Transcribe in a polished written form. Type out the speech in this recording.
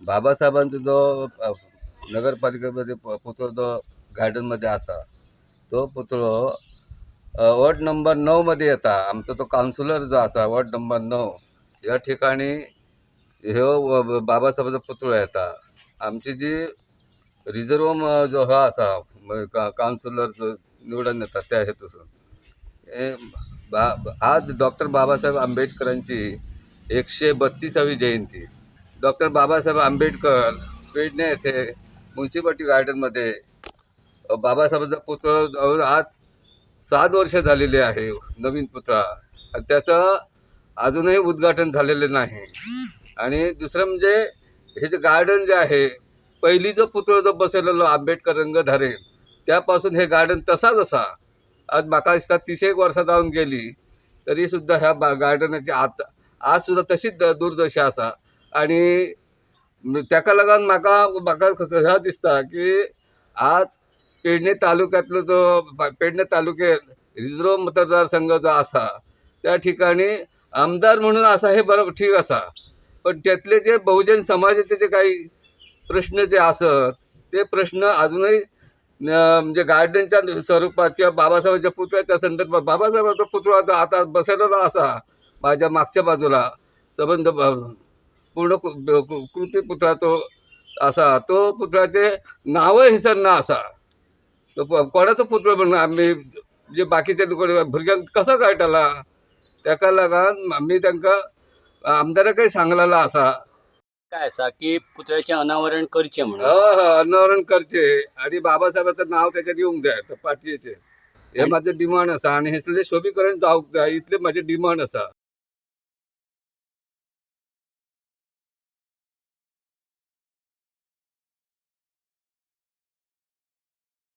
बाबासाहेबांचो जो नगरपालिकेमध्ये पुतळो जो गार्डनमध्ये आसा तो पुतळो वॉर्ड नंबर 9 मध्ये येता. आमचो तो कावन्सिलर जो आसा वॉर्ड नंबर 9 ह्या ठिकाणी ह्यो बाबासाहेबाचो पुतळो येता. आमची जी रिजर्व जो हो आसा कावन्सिलर जो निवडून येता त्या हेतूसून हे आज डॉक्टर बाबासाहेब आंबेडकरांची 132वी जयंती. डॉक्टर बाबासाहेब आंबेडकर पेडणे येथे म्युन्सिपाल्टी गार्डनमध्ये बाबासाहेबांचा पुतळा जाऊन आज 7 वर्ष झालेली आहे नवीन पुतळा आणि त्याचं अजूनही उद्घाटन झालेले नाही. आणि दुसरं म्हणजे हे जे गार्डन जे आहे, पहिली जो पुतळो जो बसवलेलो आंबेडकर रंगधारे, त्यापासून हे गार्डन तसाच असा. आज म्हाका दिसता 30 एक वर्सां जावन गेली तरी सुद्दां ह्या गार्डनाची आत आज सुद्दां तशीच दुर्दशा आसा. आणि ताका लागून म्हाका म्हाका ह्या दिसता की आज पेडणे तालुक्यातलो जो पेडणे तालुक्यात रिजर्व मतदारसंघ जो आसा त्या ठिकाणी आमदार म्हणून आसा हे बरोबर ठीक आसा, पण त्यातले जे बहुजन समाजाचे जे काही प्रश्न जे आसत ते प्रश्न अजूनही म्हणजे गार्डनच्या स्वरूपात किंवा बाबासाहेबांच्या पुतळ्याच्या संदर्भात, बाबासाहेबांचा पुतळा आता आता बसवलेला असा माझ्या मागच्या बाजूला संबंध पूर्ण कृती पुतळा तो असा, तो पुतळ्याचे नावय हयसर ना आसा. तो कोणाचो पुतळो म्हणून आमी जे बाकीचे लोक भुरग्यांक कसो कळटला? ताका लागून आमी तांकां आमदाराकय सांगलेलो आसा. काय आसा की पुतळ्याचें अनावरण करचें म्हणून. हय हय, अनावरण करचे आणि बाबासाहेबाचं नाव त्याच्यात येवंक जाय पाटयेचेर, हे माझे डिमांड आसा. आणि हेतले शोभीकरण जावंक जाय इतले माझे डिमांड आसा.